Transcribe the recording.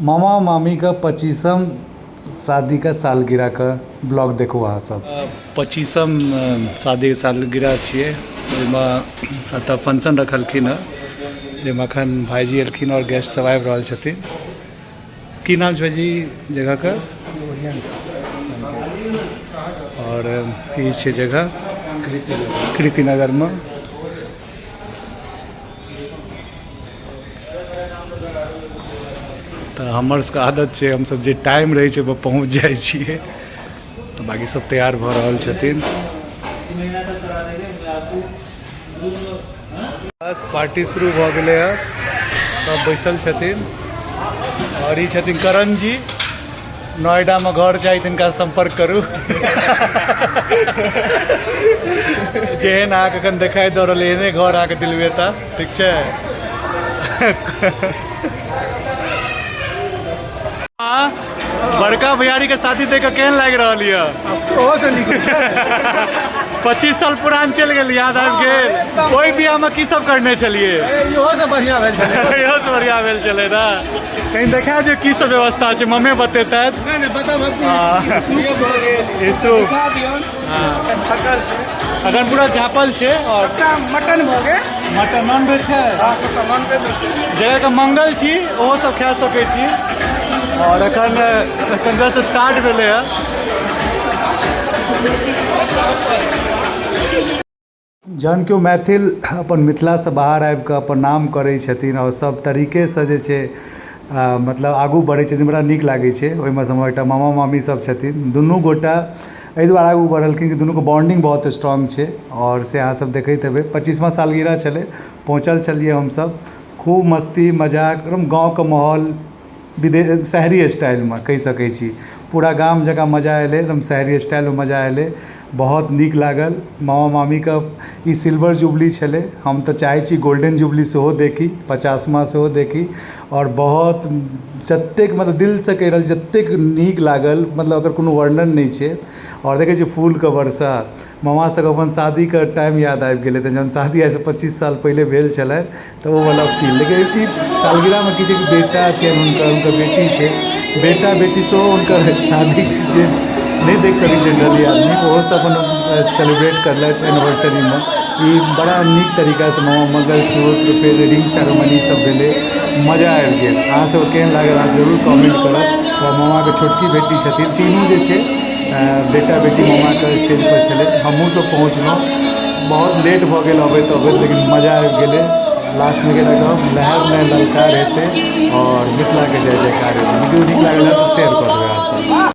मामा मामीके 25म शादीके सालगिरहके ब्लॉग देखू अहाँ सब। 25म शादीके सालगिरह छियै, ओहिमे एतऽ फंक्शन रखलखिन हँ, जाहिमे एखन भाइजी एलखिन आओर गेस्ट सब आबि रहल छथिन। की नाम छै भाइजी जगहके? आओर ई छै जगह कृति नगरमे। तऽ हमर सबके आदत छै, हमसब जे टाइम रहै छै ओहिपर पहुँच जाइ छियै। तऽ बाँकी सब तैयार भऽ रहल छथिन। बस पार्टी शुरू भऽ गेलै हँ, सब बैसल छथिन। आओर ई छथिन करण जी, नोएडामे घर चाही तिनका सम्पर्क करू। जेहन अहाँके एखन देखाइ दऽ रहल एहने घर अहाँके दिलबेता, ठीक छै? बड़का भैयारी के शादी देख के केहन लागि रहल यऽ? 25 साल पुरान चलि गेल, याद आबि गेल। ओहि बियाह में की सब करने छलियै? इहो से बढ़िया भेल छलै। इहो से बढ़िया भेल छलै ने। कहीं देखा दियौ की सब व्यवस्था छै, मम्मी बतेतथि। नहि नहि, बताबऽ। हाँ। ई सूप। दिखा दियौन। थकल छै। अखन पूरा झाँपल छै। और मटन भऽ गेल। मटन नॉन वेज छै। हाँ, नॉन वेज। जगहके मंगल छी, ओहो सब खा सकै छी। और एखन एखन जस्ट स्टार्ट भेलै हँ। जहन केओ मैथिल अपन मिथिलासँ बाहर आबि कऽ अपन नाम करै छथिन आओर सब तरीकेसँ जे छै मतलब आगू बढ़ै छथिन, बड़ा नीक लागै छै। ओहिमे सँ हमर एकटा मामा मामी सब छथिन, दुनू गोटा एहि दुआरे आगू बढ़लखिन कि दुनूके बॉन्डिंग बहुत स्ट्रांग छै। आओर से अहाँ सब देखैत हेबै, 25वाँ सालगिरह छलै, पहुँचल छलियै हमसब। खूब मस्ती मजाक, एकदम गाँवके माहौल, विदे शहरी स्टाइलमे कहि सकै छी। पूरा गाम जकाँ मजा एलै, एकदम शहरी स्टाइलमे मजा एलै, बहुत नीक लागल। मामा मामीके ई सिल्वर जुबली छलै। हम तऽ चाहै छी गोल्डन जुबली सेहो देखी, 50वाँ सेहो देखी। आओर बहुत जतेक मतलब दिलसँ कहि रहल छी, जतेक नीक लागल, मतलब ओकर कोनो वर्णन नहि छै। आओर देखै छियै फूलके वर्षा, मामा सबके अपन शादीके टाइम याद आबि गेलै, तऽ जहन शादी आइसँ 25 साल पहिले भेल छलै तऽ ओ वाला फील। लेकिन ई सालगिरहमे की छै कि बेटा छै हुनकर, हुनकर बेटी छै, बेटा बेटी सेहो हुनकर शादी जे नहि देख सकै छै जनरली आदमी, ओहो सब अपन सेलिब्रेट करलथि एनिवर्सरीमे। ई बड़ा नीक तरीकासँ मामा मंगलसूत्र, फेर रिंग सेरेमनी सब भेलै, मजा आबि गेल। अहाँ सबके केहन लागल अहाँ जरूर कमेंट करब। आओर मामाके छोटकी बेटी छथिन, तीनू जे छै बेटा बेटी मामाके स्टेज पर छलै। हमहूँ सब पहुँचलहुँ, बहुत लेट भऽ गेल अबैत अबैत, लेकिन मजा आबि गेलै। लास्टमे गेला कहब, लहर नहि ललकार हेतै आओर मिथिलाके जय जयकार हेतै। वीडियो नीक लागल तऽ शेयर करू।